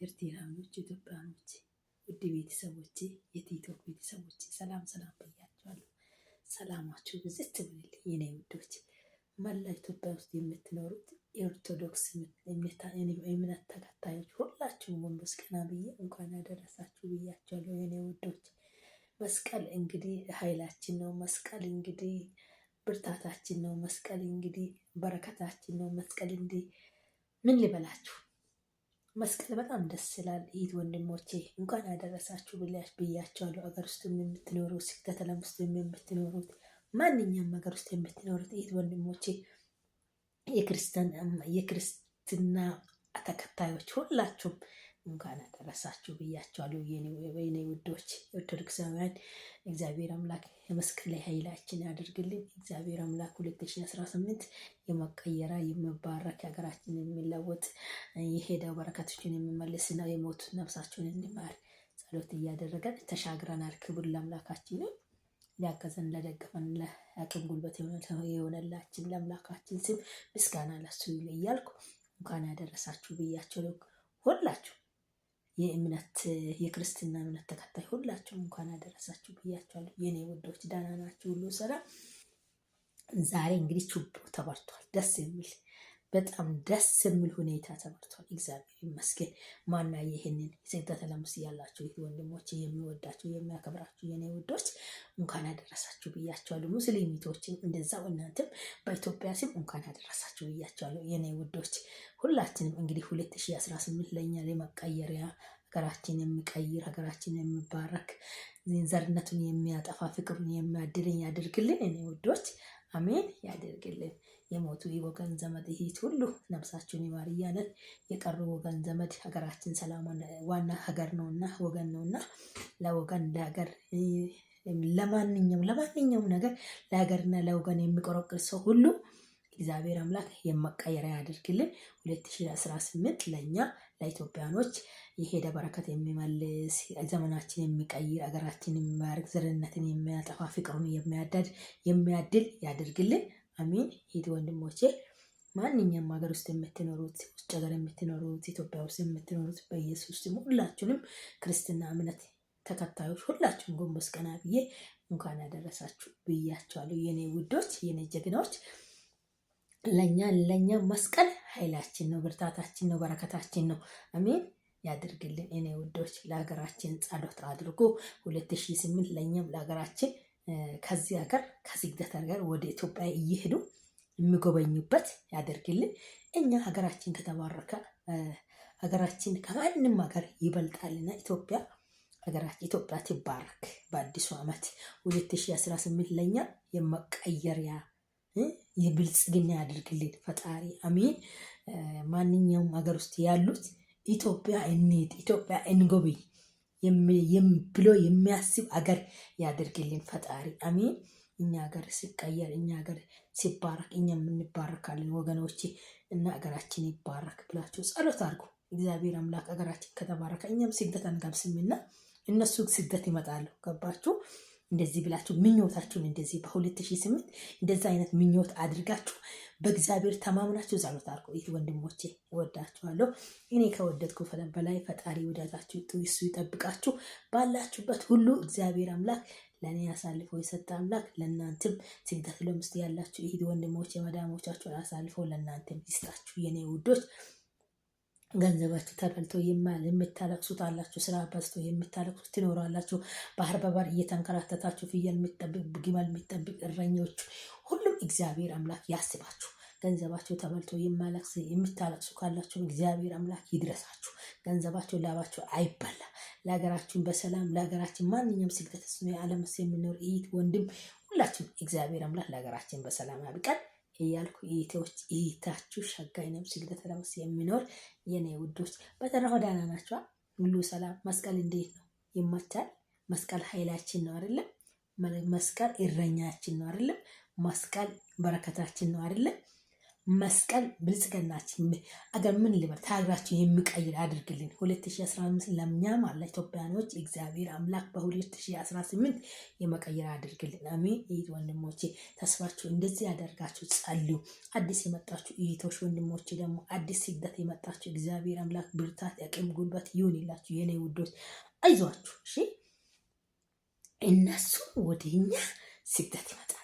ኤርትራኖች፣ ኢትዮጵያኖች፣ ውድ ቤተሰቦቼ፣ የቲክቶክ ቤተሰቦቼ ሰላም ሰላም ብያችኋለሁ። ሰላማችሁ ብዝት ይበልልኝ የኔ ውዶች። መላ ኢትዮጵያ ውስጥ የምትኖሩት የኦርቶዶክስ እምነት ተከታዮች ሁላችሁም ጎንበስ ቀና ብዬ እንኳን ያደረሳችሁ ብያችኋለሁ የኔ ውዶች። መስቀል እንግዲህ ኃይላችን ነው። መስቀል እንግዲህ ብርታታችን ነው። መስቀል እንግዲህ በረከታችን ነው። መስቀል እንዲህ ምን ልበላችሁ፣ መስቀል በጣም ደስ ይላል። እህት ወንድሞቼ እንኳን ያደረሳችሁ ብያቸዋለሁ። አገር ውስጥ የምትኖሩት፣ ስደት ዓለም ውስጥ የምትኖሩት፣ ማንኛውም ሀገር ውስጥ የምትኖሩት እህት ወንድሞቼ የክርስትና ተከታዮች ሁላችሁም እንኳን አደረሳችሁ ብያቸዋለሁ። የኔ ውዶች ኦርቶዶክሳውያን እግዚአብሔር አምላክ የመስቀል ላይ ኃይላችን ያደርግልን። እግዚአብሔር አምላክ 2018 የመቀየራ የመባረክ ሀገራችን የሚለወጥ የሄደው በረከቶችን የሚመልስ ነው። የሞቱ ነፍሳቸውን እንማር ጸሎት እያደረገን ተሻግረናል። ክብር ለአምላካችን ነው። ሊያገዘን ለደገፈን ለአቅም ጉልበት የሆነላችን ለአምላካችን ስም ምስጋና ለሱ እያልኩ እንኳን ያደረሳችሁ ብያቸው ሁላችሁ የእምነት የክርስትና እምነት ተከታይ ሁላችሁም እንኳን አደረሳችሁ ብያችኋለሁ። የኔ ውዶች ደህና ናችሁ? ሁሉ ሰላም። ዛሬ እንግዲህ ችቦ ተበርቷል። ደስ የሚል በጣም ደስ የሚል ሁኔታ ተበርቷል። እግዚአብሔር ይመስገን። ማና ይህንን የስደት ዓለም ውስጥ ያላችሁ ወንድሞች የሚወዳችሁ የሚያከብራችሁ የኔ ውዶች እንኳን አደረሳችሁ ብያችኋለሁ። ሙስሊሚቶችም እንደዛው እናንተም በኢትዮጵያ ስም እንኳን አደረሳችሁ ብያችኋለሁ። የኔ ውዶች ሁላችንም እንግዲህ 2018 ለእኛ ለመቀየሪያ ሀገራችን የሚቀይር ሀገራችን የሚባረክ ዘርነቱን የሚያጠፋ ፍቅሩን የሚያድልን ያድርግልን። እኔ ውዶች አሜን ያድርግልን። የሞቱ ወገን ዘመድ እህት ሁሉ ነፍሳችሁን ይማር እያለን የቀሩ ወገን ዘመድ ሀገራችን ሰላም ዋና ሀገር ነውና ወገን ነውና ለወገን ለሀገር ለማንኛውም ለማንኛውም ነገር ለሀገርና ለወገን የሚቆረቁር ሰው ሁሉ እግዚአብሔር አምላክ የመቀየሪያ ያድርግልን። 2018 ለእኛ ለኢትዮጵያኖች የሄደ በረከት የሚመልስ ዘመናችን የሚቀይር ሀገራችን የሚባርክ ዘረኝነትን የሚያጠፋ ፍቅሩን የሚያዳድ የሚያድል ያድርግልን። አሚን። ሂድ ወንድሞቼ፣ ማንኛውም ሀገር ውስጥ የምትኖሩት ውጭ ሀገር የምትኖሩት ኢትዮጵያ ውስጥ የምትኖሩት በኢየሱስ ስም ሁላችሁንም ክርስትና እምነት ተከታዮች ሁላችሁም ጎንበስ ቀና ብዬ እንኳን ያደረሳችሁ ብያቸዋለሁ። የኔ ውዶች፣ የኔ ጀግናዎች ለኛ ለኛ መስቀል ኃይላችን ነው፣ ብርታታችን ነው፣ በረከታችን ነው። አሜን ያድርግልን። እኔ ውዶች ለሀገራችን ጸሎት አድርጎ 2008 ለእኛም ለሀገራችን ከዚህ ሀገር ከስደት ሀገር ወደ ኢትዮጵያ እየሄዱ የሚጎበኙበት ያደርግልን። እኛ ሀገራችን ከተባረከ ሀገራችን ከማንም ሀገር ይበልጣልና ኢትዮጵያ ሀገራችን ኢትዮጵያ ትባረክ። በአዲሱ ዓመት 2018 ለእኛ የመቀየሪያ የብልጽግና ያድርግልን ፈጣሪ አሜን። ማንኛውም ሀገር ውስጥ ያሉት ኢትዮጵያ እንሂድ፣ ኢትዮጵያ እንጎብኝ ብሎ የሚያስብ አገር ያድርግልን ፈጣሪ አሜን። እኛ ሀገር ሲቀየር፣ እኛ ሀገር ሲባረክ፣ እኛ የምንባረካለን ወገኖቼ እና ሀገራችን ይባረክ ብላችሁ ጸሎት አድርጉ። እግዚአብሔር አምላክ ሀገራችን ከተባረከ እኛም ስደት አንጋብስምና እነሱ ስደት ይመጣሉ። ገባችሁ? እንደዚህ ብላችሁ ምኞታችሁን እንደዚህ በ2008 እንደዚህ አይነት ምኞት አድርጋችሁ በእግዚአብሔር ተማምናችሁ ጸሎት አድርጉ። ይህ ወንድሞቼ እወዳችኋለሁ። እኔ ከወደድኩ በላይ ፈጣሪ ወዳጃችሁ እሱ ይጠብቃችሁ ባላችሁበት ሁሉ። እግዚአብሔር አምላክ ለእኔ አሳልፎ የሰጠ አምላክ ለእናንተም ስደት ለምስት ያላችሁ ይህ ወንድሞቼ መዳሞቻችሁን አሳልፎ ለእናንተም ይስጣችሁ የኔ ውዶች። ገንዘባችሁ ተበልቶ የምታለቅሱት አላችሁ። ስራ በዝቶ የምታለቅሱት ትኖራላችሁ። ባህር በባህር እየተንከራተታችሁ ፍየል የሚጠብቅ ግመል የሚጠብቅ እረኞች ሁሉም እግዚአብሔር አምላክ ያስባችሁ። ገንዘባችሁ ተበልቶ የምታለቅሱ ካላችሁ እግዚአብሔር አምላክ ይድረሳችሁ። ገንዘባችሁ ላባችሁ አይበላ። ለሀገራችን በሰላም ለሀገራችን ማንኛውም ስደት ዓለም ውስጥ የሚኖር እህት ወንድም ሁላችሁም እግዚአብሔር አምላክ ለሀገራችን በሰላም ያብቃን እያልኩ እህታችሁ ሸጋኝ ነው ስግደት ለውስጥ የሚኖር የኔ ውዶች፣ በተረፈ ደህና ናችኋ? ሁሉ ሰላም። መስቀል እንዴት ነው? ይመቻል። መስቀል ኃይላችን ነው አይደለም? መስቀል እረኛችን ነው አይደለም? መስቀል በረከታችን ነው አይደለም? መስቀል ብልጽግናችን አገር ምን ልበል ታግራችን የሚቀይር አድርግልን። 2015 ለእኛም አለ ኢትዮጵያኖች እግዚአብሔር አምላክ በ2018 የመቀየር አድርግልን። አሜን። ይህ ወንድሞቼ ተስፋችሁ እንደዚህ ያደርጋችሁ ጸልዩ። አዲስ የመጣችሁ እህቶች ወንድሞቼ ደግሞ አዲስ ስደት የመጣችሁ እግዚአብሔር አምላክ ብርታት፣ አቅም፣ ጉልበት ይሁንላችሁ የኔ ውዶች፣ አይዟችሁ። እሺ እነሱ ወደ እኛ ስደት ይመጣሉ።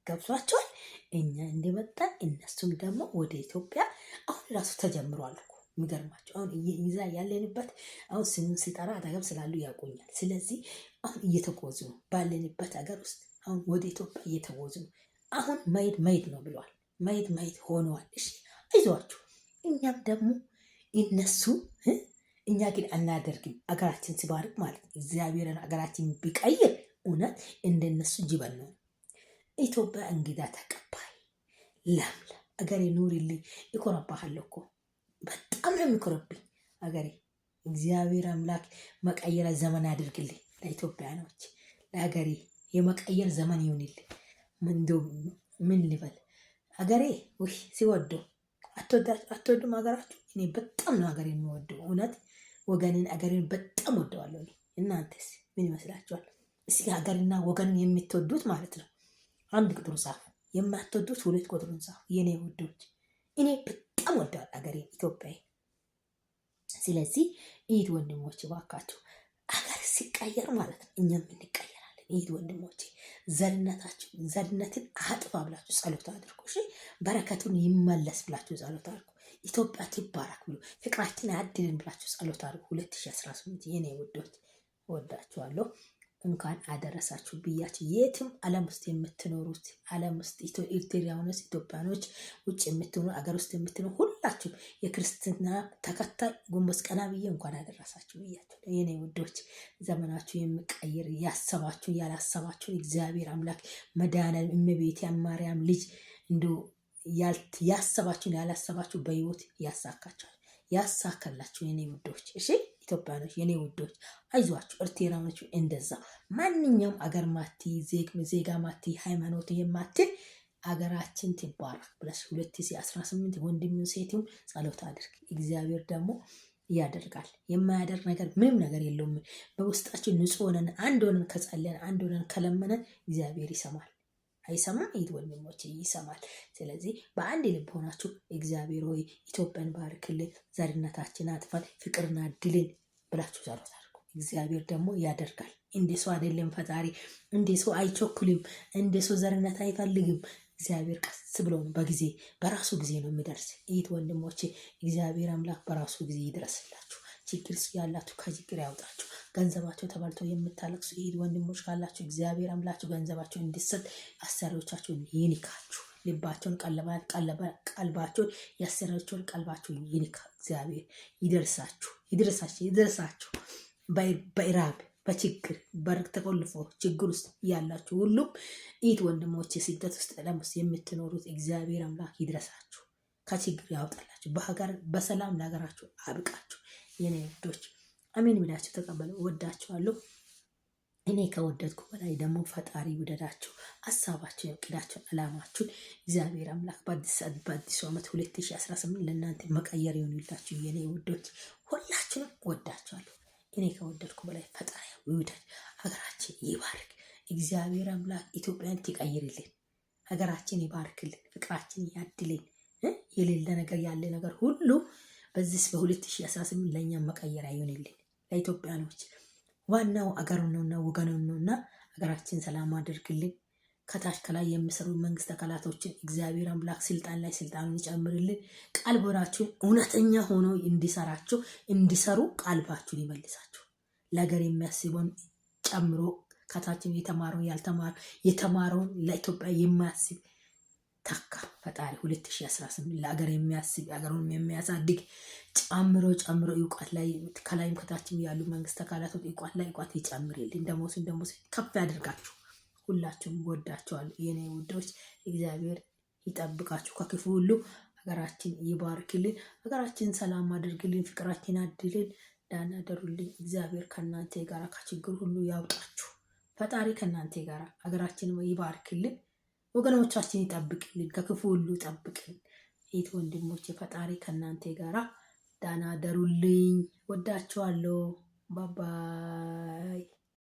ገብቷቸዋል። እኛ እንደመጣን እነሱም ደግሞ ወደ ኢትዮጵያ አሁን ራሱ ተጀምሯል እኮ የሚገርማቸው አሁን ይዛ ያለንበት አሁን ስሙን ሲጠራ አጠገብ ስላሉ ያውቁኛል። ስለዚህ አሁን እየተጓዙ ነው ባለንበት ሀገር ውስጥ አሁን ወደ ኢትዮጵያ እየተጓዙ ነው። አሁን መሄድ መሄድ ነው ብለዋል። መሄድ መሄድ ሆነዋል። እሺ አይዟችሁ። እኛም ደግሞ እነሱ እኛ ግን አናደርግም። አገራችን ሲባርክ ማለት ነው። እግዚአብሔርን አገራችን ቢቀይር እውነት እንደነሱ ጅበል ነው። ኢትዮጵያ እንግዳ ተቀባይ ለምለም አገሬ ኑሪልኝ። ይኮረባሃል እኮ በጣም ነው የሚኮረብኝ አገሬ። እግዚአብሔር አምላክ መቀየሪያ ዘመን አድርግልኝ ለኢትዮጵያኖች፣ ለሀገሬ የመቀየር ዘመን ይሁንልኝ። ምን ልበል አገሬ ውይ ሲወደው አትወዱም ሀገራችሁ? እኔ በጣም ነው ሀገሬ የሚወደው እውነት ወገንን አገሬን በጣም ወደዋለሁ። እናንተስ ምን ይመስላችኋል? እስኪ ሀገርና ወገንን የምትወዱት ማለት ነው አንድ ቁጥር ጻፉ። የማትወዱት ሁለት ቁጥሩን ጻፉ። የኔ ውዶች እኔ በጣም ወደዋል አገሬ ኢትዮጵያ። ስለዚህ እህት ወንድሞች ባካችሁ አገር ሲቀየር ማለት ነው እኛም እንቀየራለን። እህት ወንድሞቼ ዘርነታችሁ ዘርነትን አጥፋ ብላችሁ ጸሎት አድርጉ። እሺ በረከቱን ይመለስ ብላችሁ ጸሎት አድርጉ። ኢትዮጵያ ትባረክ ብሎ ፍቅራችን አድልን ብላችሁ ጸሎት አድርጉ። 2018 የኔ ውዶች ወዳችኋለሁ። እንኳን አደረሳችሁ ብያችሁ የትም ዓለም ውስጥ የምትኖሩት ዓለም ውስጥ ኤርትራውያኖች፣ ኢትዮጵያኖች፣ ውጭ የምትኖሩ አገር ውስጥ የምትኖሩ ሁላችሁም የክርስትና ተከታይ ጎንበስ ቀና ብዬ እንኳን አደረሳችሁ ብያችሁ የኔ ውዶች፣ ዘመናችሁ የሚቀይር ያሰባችሁ ያላሰባችሁን እግዚአብሔር አምላክ መድኃኒዓለም እመቤቴ ማርያም ልጅ እንዶ ያሰባችሁን ያላሰባችሁ በህይወት ያሳካችኋል፣ ያሳካላችሁ የኔ ውዶች። እሺ ኢትዮጵያኖች የኔ ውዶች አይዟችሁ፣ ኤርትራኖች እንደዛ ማንኛውም አገር ማቲ ዜጋ ማቲ ሃይማኖት የማትል አገራችን ትባረክ ብለሽ 2018 ወንድም ሴትም ጸሎት አድርግ። እግዚአብሔር ደግሞ ያደርጋል። የማያደርግ ነገር ምንም ነገር የለውም። በውስጣችን ንጹሕ ሆነን አንድ ሆነን ከጸለን አንድ ሆነን ከለመነን እግዚአብሔር ይሰማል። አይሰማም? ይህ ወንድሞች ይሰማል። ስለዚህ በአንድ ልብ ሆናችሁ እግዚአብሔር ሆይ ኢትዮጵያን ባርክልን፣ ዘርነታችን አጥፋን፣ ፍቅርና ድልን ብላችሁ ጸሎት አድርጉ። እግዚአብሔር ደግሞ ያደርጋል። እንደ ሰው አይደለም ፈጣሪ፣ እንደ ሰው አይቸኩልም፣ እንደ ሰው ዘርነት አይፈልግም። እግዚአብሔር ቀስ ብሎ ነው በጊዜ በራሱ ጊዜ ነው የሚደርስ። እህት ወንድሞቼ፣ እግዚአብሔር አምላክ በራሱ ጊዜ ይድረስላችሁ። ችግር ያላችሁ ከችግር ያውጣችሁ። ገንዘባቸው ተበልቶ የምታለቅሱ እህት ወንድሞች ካላችሁ እግዚአብሔር አምላችሁ ገንዘባቸው እንዲሰጥ አሰሪዎቻቸውን ይንካችሁ። ልባቸውን ቀልባቸውን የአሰሪዎቻቸውን ቀልባቸውን ይንካ። እግዚአብሔር ይደርሳችሁ፣ ይደርሳችሁ፣ ይደርሳችሁ። በኢራብ በችግር በር ተቆልፎ ችግር ውስጥ ያላችሁ ሁሉም እህት ወንድሞች ስደት ውስጥ ዓለም ውስጥ የምትኖሩት እግዚአብሔር አምላክ ይድረሳችሁ፣ ከችግር ያውጣላችሁ፣ በሀገር በሰላም ለሀገራችሁ አብቃችሁ። የኔ ውዶች አሜን ብላችሁ ተቀበሉ። ወዳችኋለሁ። እኔ ከወደድኩ በላይ ደግሞ ፈጣሪ ውደዳችሁ። ሀሳባችሁን፣ እቅዳችሁን፣ አላማችሁን እግዚአብሔር አምላክ በአዲሱ ዓመት 2018 ለእናንተ መቀየር ይሆንላችሁ። የኔ ውዶች ሁላችሁንም ወዳችኋለሁ። እኔ ከወደድኩ በላይ ፈጣሪ ይውደድ። ሀገራችን ይባርክ። እግዚአብሔር አምላክ ኢትዮጵያን ትቀይርልን። ሀገራችን ይባርክልን። ፍቅራችን ያድልን። የሌለ ነገር ያለ ነገር ሁሉ በዚህ በ2018 ለእኛ መቀየሪያ ይሆንልን ለኢትዮጵያኖች ዋናው አገር ነውና ወገን ነውና አገራችን ሰላም አድርግልን። ከታች ከላይ የሚሰሩ መንግስት አካላቶችን እግዚአብሔር አምላክ ስልጣን ላይ ስልጣኑን ይጨምርልን። ቀልቦናችሁን እውነተኛ ሆኖ እንዲሰራችሁ እንዲሰሩ ቀልባችሁን ይመልሳችሁ። ለሀገር የሚያስበውን ጨምሮ ከታችን የተማረውን ያልተማረ የተማረውን ለኢትዮጵያ የማያስብ ተካ ፈጣሪ 2018 ለሀገር የሚያስብ ሀገሩን የሚያሳድግ ጨምሮ ጨምሮ እውቀት ላይ ከላይም ከታችም ያሉ መንግስት አካላቶች እውቀት ላይ እውቀት ይጨምርልን። ደሞዝን ደሞዝ ከፍ ያደርጋችሁ። ሁላችሁም ወዳቸዋለሁ የኔ ውዶች። እግዚአብሔር ይጠብቃችሁ ከክፉ ሁሉ። ሀገራችን ይባርክልን። ሀገራችን ሰላም አድርግልን። ፍቅራችን አድልን። ደህና ደሩልኝ። እግዚአብሔር ከእናንተ ጋር ከችግር ሁሉ ያውጣችሁ። ፈጣሪ ከእናንተ ጋር ሀገራችን ይባርክልን። ወገኖቻችን ይጠብቅልን፣ ከክፉ ሁሉ ይጠብቅልን። እህት ወንድሞቼ፣ ፈጣሪ ከእናንተ ጋራ ደህና ደሩልኝ። ወዳችኋለሁ። bye bye።